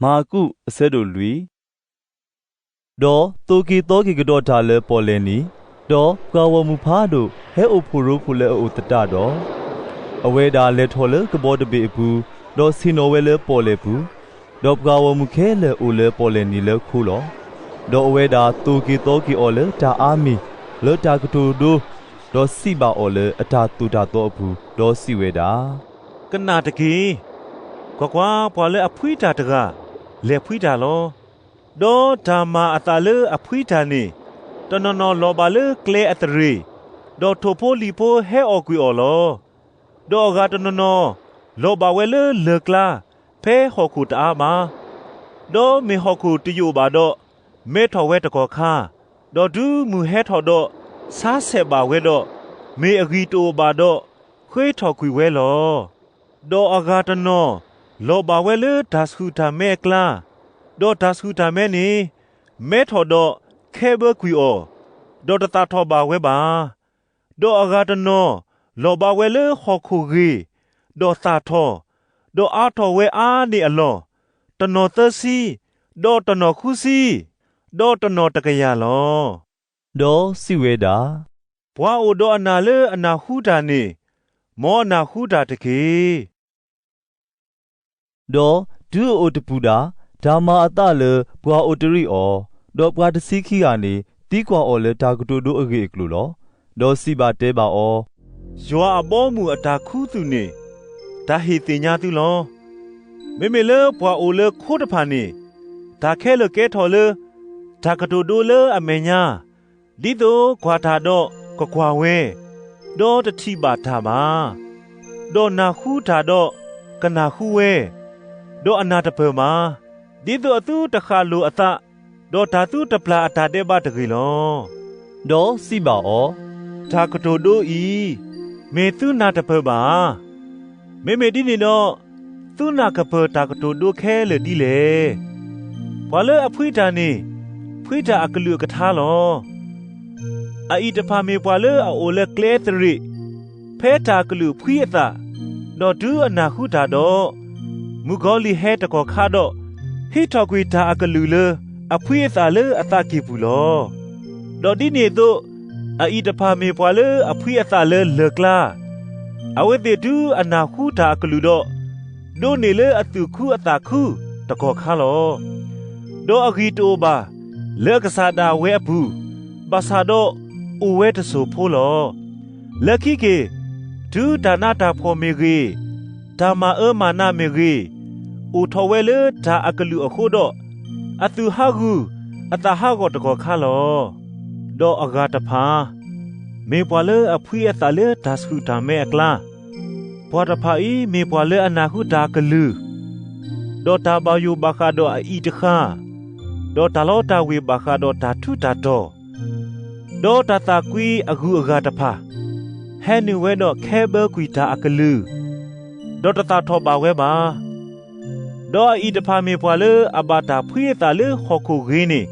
မၢကူး အဆၢဒိၣ်လွံၢ်. ဒီးသိၣ်က့ၤသီက့ၤကဒီးတၢ်လၢပီၣ်လဲၣ်နံၤ, ဒီးပှၤဂီၢ်မုၢ်ဖးဒိၣ်ဟဲအိၣ်ဖှိၣ်ရိဖှိၣ်လၢအအိၣ်သတးဒီး, အဝဲဒၣ်လဲၤထီၣ်လၢကဘီတဘ့ၣ်အပူၤ, ဒီးဆ့ၣ်နီၤဝဲလၢပီၣ်လဲၣ်ပူၤ, ဒီးပှၤဂီၢ်မုၢ်ခဲလၢာ်အိၣ်လၢပီၣ်လဲၣ်နံၤလၢခိလီၤ. ဒီးအဝဲဒၣ်သိၣ်က့ၤသီက့ၤအီၤလၢတၢ်အါမံၤ လၢတၢ်ကတိၤဒိ, ဒီးစံးဘၣ်အီၤလၢအတၢ်သိၣ်တၢ်သီအပူၤ, ဒီးစံးဝဲဒၣ်, ကနၣ်တက့ၢ်. ကွၢ်ကွၢ်, ပှၤလၢအဖှံတၢ်တဂၤ လဲၤဖှံတၢ်လီၤ. ဒီးတၢ်မၤအသးလၢအဖှံတၢ်န့ၣ်, တနီၤနီၤလီၤဘၣ်လၢကျဲအသရ့ၣ်, ဒီးထိၣ်ဖိလံၣ်ဖိဟဲအီၣ်ကွံာ်အီၤလီၤ. ဒီးအဂၤတနီၤနီၤ လီၤဘၣ်ဝဲလၢလၢၢ်ကျါ ဖဲဟီၣ်ခိၣ်တအါဘၣ်. ဒီးမ့ၢ်ဟီၣ်ခိၣ်တယိာ်ဘၣ်ဒီး, မဲထီၣ်ဝဲတကီၢ်ခါ, ဒီးတုၤမုၢ်ဟဲထီၣ်ဒီး ဆါဆဲးဘၣ်ဝဲဒီး, မ့ၢ်အဂံၢ်တအိၣ်ဘၣ်ဒီး, ဃ့ထီၣ်ကွံာ်ဝဲလီၤ. ဒီးအဂၤတနီၤ လီၤဘၣ်ဝဲလၢတၢ်ဆှုၣ်တၢ်မဲအကျါ, ဒီးတၢ်ဆှုၣ်တၢ်မဲန့ၣ် မဲထီၣ်ဒီးခဲဘၢကွံာ်အီၤ, ဒီးတသၣ်ထီၣ်ဘၣ်ဝဲဘၣ်. ဒီးအဂၤတနီၤ လီၤဘၣ်ဝဲလၢဟီၣ်ခိၣ်ဂ့ၤ, ဒီးသၣ်ထီၣ်, ဒီးအါထီၣ်ဝဲအါန့ၢ်အလီၢ်, တနီၤသၢဆံ, ဒီးတနီၤဃုဆံ, ဒီးတနီၤတကယၤလီၤ. ဒီးစံးဝဲဒၣ်, ပှၤအိၣ်ဒီးအနၢ်လၢအနၢ်ဟူတၢ်န့ၣ်, မ်အနၢ်ဟူတၢ်တက့ၢ်. ဒီးတုၤအအိၣ်တပူၤဒၣ်, တၢ်မၤအသးလၢပှၤအိးတရံးအီၤ, ဒီးပှၤတဆံခံဂၤန့ၣ် သံကွၢ်အီၤလၢတၢ်ကတိၤဒိအဂ့ၢ်အကျိၤလီၤ. ဒီးစံးဘၣ်တဲဘၣ်အီၤ, ယွၤအဘီအမုၢ်အတၢ်ခူသူၣ်န့ၣ် တၢ်ဟ့ၣ်သ့ၣ်ညါသုလီၤ. မ့မ့ၢ်လၢပှၤအိၣ်လၢခိတဖၣ်န့ၣ်, တၢ်ခဲလၢာ်ကဲထီၣ်လၢ တၢ်ကတိၤဒိလၢအမဲာ်ညါ, ဒ်သိးကွၢ်တၢ်ဒီးကကွၢ်ဝဲ, ဒီးတထံၣ်ဘၣ်တၢ်ဘၣ်. ဒီးနၢ်ဟူတၢ်ဒီးကနၢ်ဟူဝဲ, ဒီးအနၢ်တပၢၢ်ဘၣ်, ဒ်သိးအသုတဃၣ်လိာ်အသး, ဒီးတၢ်သုတပျၢ်အတၢ်ဒဲးဘးတဂ့ၤလီၤ. ဒီးစံးဘၣ်အီၤ, တၢ်ကတိၤဒိအံၤ, မ့ၢ်သုနၢ်တပၢၢ်ဘၣ်ဧါ. မ့မ့ၢ်ဒ်န့ၣ်ဒီး, သုနၢ်ကပၢၢ်တၢ်ကတိၤဒိခဲလၢာ်ဒ်လဲၣ်. ပှၤလၢအဖှံတၢ်န့ၣ်, ဖှံတၢ်အကလုာ်အကထါလီၤ. အအံၤတဖၣ်မ့ၢ်ပှၤလၢအအိၣ်လၢကျဲသရ့ၣ်, ဖဲတၢ်အကလုာ်ဖှံအသး, ဒီးတုၤအနၢ်ဟူတၢ်ဒီး, မုၣ်ကီၤလံၢ်ဟဲတကီၢ်ခါဒီး, ဟံးထီၣ်ကွံာ်တၢ်အကလုာ်လၢအဖှံအသးလၢအသးကံၢ်ပူၤလီၤ. ဒီးဒ်န့ၣ်အသိး, အအံၤတဖၣ်မ့ၢ်ပှၤလၢအဖှံအသးလၢလၢၢ်ကျါ, အဝဲသ့ၣ်တုၤအနၢ်ဟူတၢ်အကလုာ်ဒီး, ဒိးန့ၢ်လၢအသူၣ်ခုအသးခုတကီၢ်ခါလီၤ. ဒီးအဂံၢ်တအိၣ်ဘၣ်လၢအကစၢ်ဒၣ်ဝဲအပူၤ, ဘၣ်ဆၣ်ဒီးအိၣ်ဝဲတစိၢ်ဖိလီၤ. လၢခံက့ၤ, တုၤတၢ်နးတၢ်ဖှီၣ်မ့ၢ်ဂ့ၤ, တၢ်မၤအၢမၤနးမ့ၢ်ဂ့ၤ, အိၣ်ထီၣ်ဝဲလၢတၢ်အကလုာ်အဃိဒီး, အသူၣ်ဟးဂူာ်အသးဟးဂီၤတကီၢ်ခါလီၤ. ဒီးအဂၤတဖၣ် မ့ၢ်ပှၤလၢအဖှံအသးလၢတၢ်ဆှုၣ်တၢ်မဲအကျါ, ပှၤတဖၣ်အံၤမ့ၢ်ပှၤလၢအနၢ်ဟူတၢ်အကလုၢ်, ဒီးတၢ်ဘၣ်ယိၣ်ဘၣ်ဃးဒီးအအံၤတဃၣ်, ဒီးတၢ်လီတၢ်ဝ့ၤဘၣ်ဃးဒီးတၢ်ထူးတၢ်တီၤ, ဒီးတၢ်သးကွံအဂုၤအဂၤတဖၣ်, ဟဲနုာ်ဝဲဒီးခဲဘၢကွံာ်တၢ်အကလုၢ်, ဒီးတသၣ်ထီၣ်ဘၣ်ဝဲဘၣ်. ဒီးအအံၤတဖၣ်မ့ၢ်ပှၤလၢအဘၣ်တၢ်ဖှံအသးလၢဟီၣ်ခိၣ်ဂ့ၤန့ၣ်,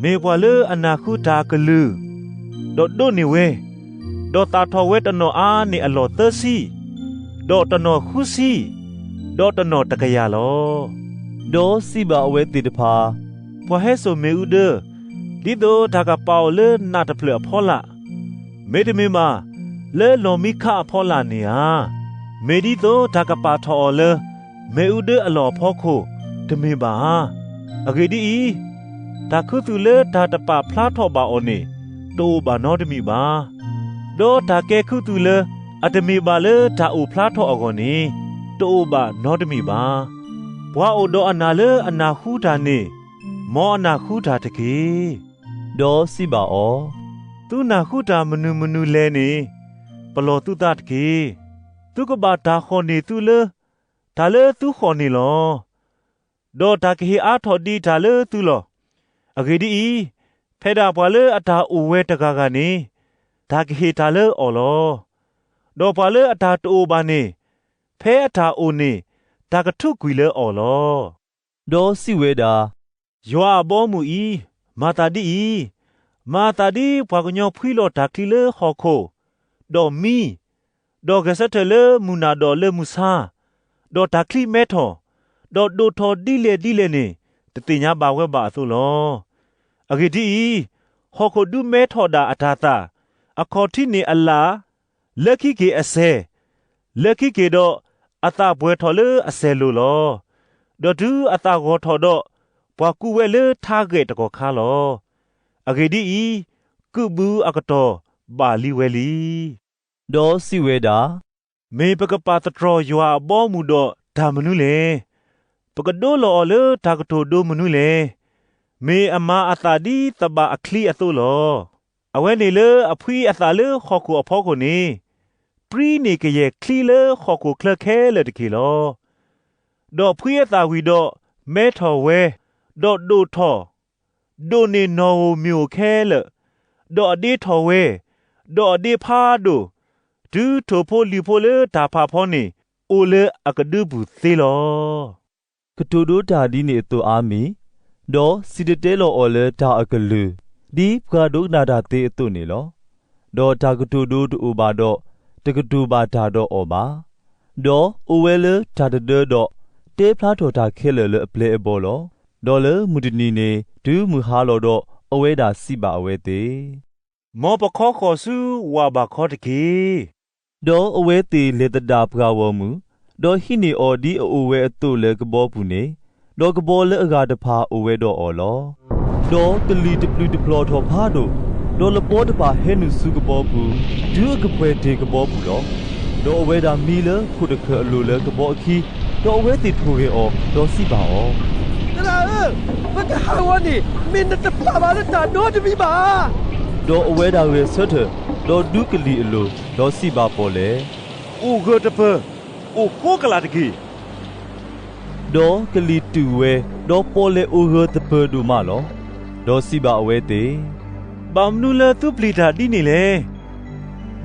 မ့ၢ်ပှၤလၢအနၢ်ဟူတၢ်အကလုၢ်, ဒီးဒိးန့ၢ်ဝဲ, ဒီးသၣ်ထီၣ်ဝဲတနီၤအါန့ၢ်အလီၢ်သၢဆံ, ဒီးတနီၤဃုဆံ, ဒီးတနီၤတကယၤလီၤ. ဒီးစံးဘၣ်အဝဲသ့ၣ်တဖၣ်, ပှၤဟဲစိာ်မ့ၣ်အူဒၢ, ဒ်သိးတၢ်ကပာ်အီၤလၢနးတဖျၢၣ်အဖီလာ်, မ့တမ့ၢ်ဘၣ်, လၢလီၢ်မံခးအဖီလာ်န့ၣ်ဧါ. မ့ၢ်ဒ်သိးတၢ်ကပာ်ထီၣ်အီၤလၢ မ့ၣ်အူဒၢအလီၢ်အဖီခိၣ်တမ့ၢ်ဘၣ်ဧါ. အဂ့ၢ်ဒ်အံၤ, တၢ်ခူသူၣ်လၢတၢ်တပာ်ဖျါထီၣ်ဘၣ်အီၤန့ၣ် တအိၣ်ဘၣ်နီတမံၤဘၣ်. ဒီးတၢ်ကဲခူသူၣ်လၢအတမ့ၢ်ဘၣ်လၢတၢ်အိၣ်ဖျါထီၣ်အဂီၢ်န့ၣ် တအိၣ်ဘၣ်နီတမံၤဘၣ်. ပှၤအိၣ်ဒီးအနၢ်လၢအနၢ်ဟူတၢ်န့ၣ်, မ်အနၢ်ဟူတၢ်တက့ၢ်. ဒီးစံးဘၣ်အီၤ, သုနၢ်ဟူတၢ်မနုၤမနုၤလဲၣ်န့ၣ်, ပလီၢ်သုသးတက့ၢ်. သုကဘၣ်တၢ်ဃီၣ်န့ၢ်သုလၢ တၢ်လၢသုဃီၣ်န့ၣ်လီၤ. ဒီးတၢ်ကဟ့ၣ်အါထီၣ်ဒံးတၢ်လၢသုလီၢ်. အဂ့ၢ်ဒ်အံၤ, ဖဲဒၣ်ပှၤလၢအတၢ်အိၣ်ဝဲတဂၤဂၤန့ၣ်, တၢ်ကဟ့ၣ်တၢ်လၢအီၤလီၤ. ဒီးပှၤလၢအတၢ်တအိၣ်ဘၣ်န့ၣ်, ဖဲအတၢ်အိၣ်န့ၣ်, တၢ်ကထူးကွံာ်လၢအီၤလီၤ. ဒီးစံးဝဲဒၣ်, ယွၤအဘီအမုၢ်အံၤ, မၤသးဒ်အံၤ, မၤအသးဒ်ပှၤကညီဖှံလီၤတၢ်ချံလၢဟီၣ်ခိၣ်, ဒီးမံ, ဒီးဂဲၤဆၢထၢၣ်လၢမုၢ်နၤဒီးလၢမုၢ်ဆါ, ဒီးတၢ်ချံမဲထီၣ်, ဒီးဒိၣ်ထီၣ်ဒ်လဲၣ်ဒ်လဲၣ်န့ၣ် တသ့ၣ်ညါဘၣ်ဝဲဘၣ်အသိးလီၤ. အဂ့ၢ်ဒ်အံၤ, ဟီၣ်ခိၣ်ဒုးမဲထီၣ်ဒၣ်အတၤသၣ်, အခီၣ်ထံးန့ၢ်အလၣ်, လၢခံက့ၤအစဲၤ, လၢခံက့ၤဒီးအသၣ်ပှဲၤထီၣ်လၢအစဲၤလိၤလီၤ. ဒီးတုၤအသၣ်ဂီၤထီၣ်ဒီး, ပှၤကူးဝဲလၢထါဂဲာ်တကီၢ်ခါလီၤ. အဂ့ၢ်ဒ်အံၤ, ကုၣ်ဘုအကတီၢ်ဘၣ်လံဝဲလံ. ဒီးစံးဝဲဒၣ်, မ့ၢ်ပကပာ်သတြီၤယွၤအဘီအမုၢ်ဒီးတၢ်မနုၤလဲၣ်. ပကဒိလီၤအီၤလၢတၢ်ကတိၤဒိမနုၤလဲၣ်. မ့ၢ်အမၤအသၣ်ဒ်သဘၣ်အချံအသိးလီၤ. အဝဲန့ၣ်လၢအဖှံအသၣ်လၢဟီၣ်ခိၣ်အဖီခိၣ်န့ၣ်, ပြံန့ၢ်ကယဲၢ်ချံလၢဟီၣ်ခိၣ်ချၢခဲလၢာ်တက့ၢ်လီၤ. ဒီးဖှံအသၣ်ဝံၤဒီးမဲထီၣ်ဝဲ, ဒီးဒိၣ်ထီၣ်, ဒိၣ်န့ၢ်နီၣ်ဧိၤမံၤဧိၤခဲလၢာ်, ဒီးအဒ့ထီၣ်ဝဲ, ဒီးအဒ့ဖးဒိၣ်, တုၤထိၣ်ဖိလံၣ်ဖိလၢတၢ်ဖးဖီန့ၣ် အိၣ်လၢအကဒုပူၤသ့လီၤ. ကတိၤဒိတၢ်ဒ်န့ၣ်အသိးအါမံၤ, ဒီးစံၣ်တဲၤတဲလီၤအီၤလၢတၢ်အကလုၢ်, ဒ်ပှၤဒိကနၣ်တၢ်သ့အသိးန့ၣ်လီၤ. ဒီးတၢ်ကတိၤဒိတအိၣ်ဘၣ်ဒီး, တကတိၤဘၣ်တၢ်ဒီးအီၤဘၣ်. ဒီးအိၣ်ဝဲလၢတၢ်တဒၢဒီး, တဲဖျါထီၣ်တၢ်ခဲလၢာ်လၢအပျဲၢ်အဘီၣ်လီၤ. ဒီးလၢမုၢ်တနံၤန့ၣ်တုၤမုၢ်ဟါလီၤဒီး, အဝဲဒၣ်စံးဘၣ်အဝဲသ့ၣ်, မ်ပခီဃီၤဆူဝၣ်ဘးခီတက့ၢ်. ဒီးအဝဲသ့ၣ်လဲၤသဒၣ်ပှၢ်ဂီၢ်မုၢ်, ဒီးဟံးန့ၢ်အီၤဒ်အအိၣ်ဝဲအသိးလၢကဘီပူၤန့ၣ်, ဒီးကဘီလၢအဂၤတဖၣ်အိၣ်ဝဲဒီးအီၤလီၤ. ဒီးကလံၤတပျုာ်တပျီၤထီၣ်ဖးဒိၣ်, ဒီးလပီတဖၣ်ဟဲနုာ်ဆူကဘီပူၤ, တုၤအကပှဲၤတ့ၢ်ကဘီပူၤလီၤ. ဒီးအဝဲဒၣ်မံလၢခိၣ်တခၢၣ်အလိၤလၢကဘီအခံ, ဒီးအဝဲသ့ၣ်ထိၣ်ဂဲၤအီၤ, ဒီးစံးဘၣ်အီၤ, သရၣ်ဧၢ, ပကဟးဂီၤန့ၣ် မ့ၢ်နတပာ်ဘၣ်လၢတၢ်ဒီတမံၤဘၣ်ဧါ. ဒီးအဝဲဒၣ်ဂဲၤဆၢထၢၣ်, ဒီးဒူကလံၤအလိၤ, ဒီးစံးဘၣ်ပီၣ်လဲၣ်, အိၣ်ဂၢၢ်တပၢၢ်, အိၣ်ဃိကလာ်တက့ၢ်. ဒီးကလံၤတုာ်ဝဲ, ဒီးပီၣ်လဲၣ်အိၣ်ဂၢၢ်သပၢၤဒိၣ်မးလီၤ. ဒီးစံးဘၣ်အဝဲသ့ၣ်, ဘၣ်မနုၤလၢသုပျံၤတၢ်ဒ်န့ၣ်လဲၣ်.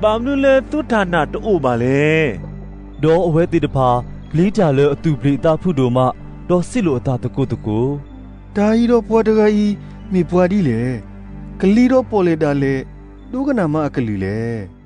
ဘၣ်မနုၤလၢသုတၢ်နာ်တအိၣ်ဘၣ်လဲၣ်. ဒီးအဝဲသ့ၣ်တဖၣ်ပျံၤတၢ်လၢအသူၣ်ပျံၤအသးဖုးဒိၣ်မး, ဒီးစံးလိာ်အသးသကိးသကိး, တၢ်အံၤဒီးပှၤတဂၤအံၤ မ့ၢ်ပှၤဒ်လဲၣ်. ကလံၤဒီးပီၣ်လဲၣ်ဒၣ်လဲာ်, ဒိကနၣ်မးအကလုၢ်လဲၣ်.